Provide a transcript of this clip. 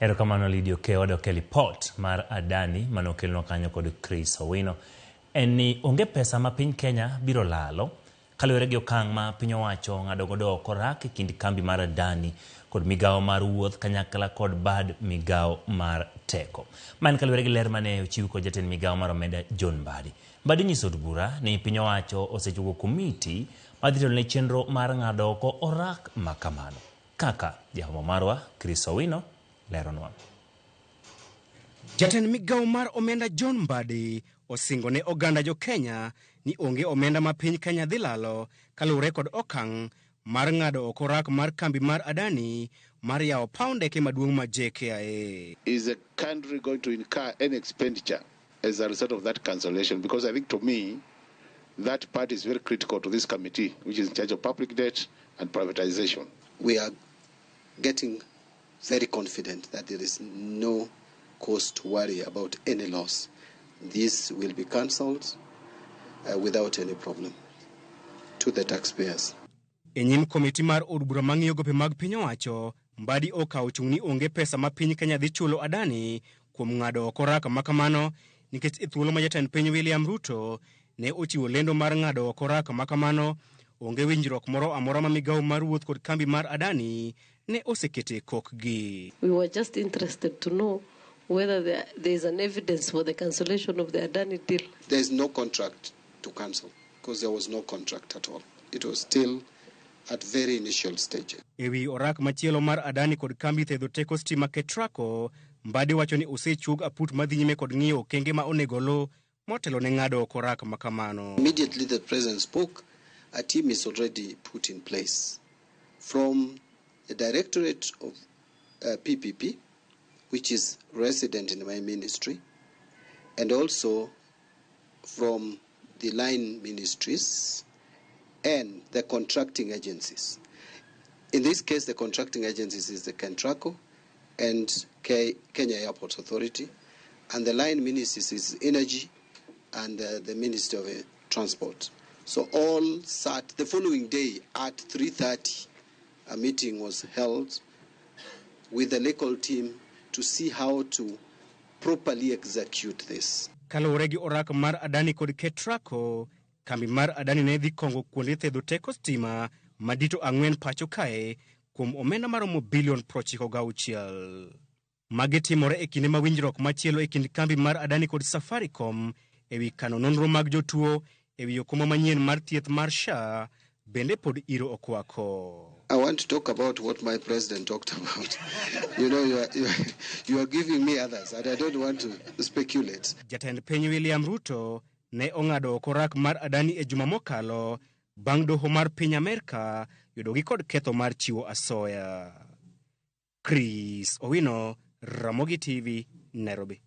Erokamano Lydia Okeyo. Wadok e lipot mar Adani mane okelnwa kanyo kod Chris Owino. En ni onge pesa ma piny Kenya biro lalo kaluwore gi okang' ma piny owacho ong'ado godo oko rak e kind kambi mar Adani kod migawo mar wuoth kanyakla kod bad migawo mar teko. Ma en kaluwore gi ler mane ochiw kod jatend migawo mar omenda John Mbadi. Mbadi onyiso od bura ni piny owacho osechuogo komiti madhi telo ne chenro mar ng'ado oko orak ma kamano. Kaka jahomo marwa Chris Owino leronwa. Jatend migawo mar omenda John Mbadi osingo ne oganda jo Kenya ni onge omenda ma piny Kenya dhi lalo kaluwore kod okang' mar ng'ado oko rak mar kambi mar Adani mar yawo paw ndeke maduong' ma JKIA. Is the country going to incur any expenditure as a result of that cancellation? Because I think to me, that part is very critical to this committee, which is in charge of public debt and privatization. We are getting very confident that there is no cause to worry about any loss. This will be cancelled without any problem to the taxpayers. E nyim komiti mar od bura mang'iyo gope mag piny owacho, Mbadi okawo chung' ni onge pesa ma piny Kenya dhi chulo Adani kuom ng'ado oko rak ma kamano nikech e thuolo ma jatend piny William Ruto ne ochiwo lendo mar ng'ado oko rak ma kamano, onge winjruok moro amora ma migawo mar wuoth kod kambi mar Adani ne osekete kokgi. We were just interested to know whether there is an evidence for the cancellation of the Adani deal. There is no contract to cancel because there was no contract at all. It was still at very initial stages. E wi orak machielo mar Adani kod kambi thedho teko stima Ketraco, Mbadi wacho ni osechuog aput madhi nyime kod ng'iyo okenge ma onego luw motelo ne ng'ado oko orak ma kamano. Immediately the president spoke, a team is already put in place from the Directorate of PPP, which is resident in my ministry, and also from the line ministries and the contracting agencies. In this case, the contracting agencies is the Kentraco and Kenya Airports Authority, and the line ministries is Energy and the Ministry of Transport. So all sat the following day at 3:30, a meeting was held with the legal team to see how to properly execute this. Kaluwore gi orak mar Adani kod Ketraco, kambi mar Adani ne dhi kongo kuonde thedho teko stima madito 4 pacho kae kuom omenda maromo bilion 96. Magi timore e kinde ma winjruok machielo e kind kambi mar Adani kod Safaricom e wi kano nonro mag jotuo e wi okumba manyien mar thieth mar SHA bende pod iro okwako. I want to talk about what my president talked about. You are giving me others, and I don't want to speculate. Jatend piny William Ruto ne ong'ado oko rak mar Adani e juma mokalo bang' doho mar piny Amerka yudogi kod ketho mar chiwo asoya. Chris Owino, Ramogi TV, Nairobi.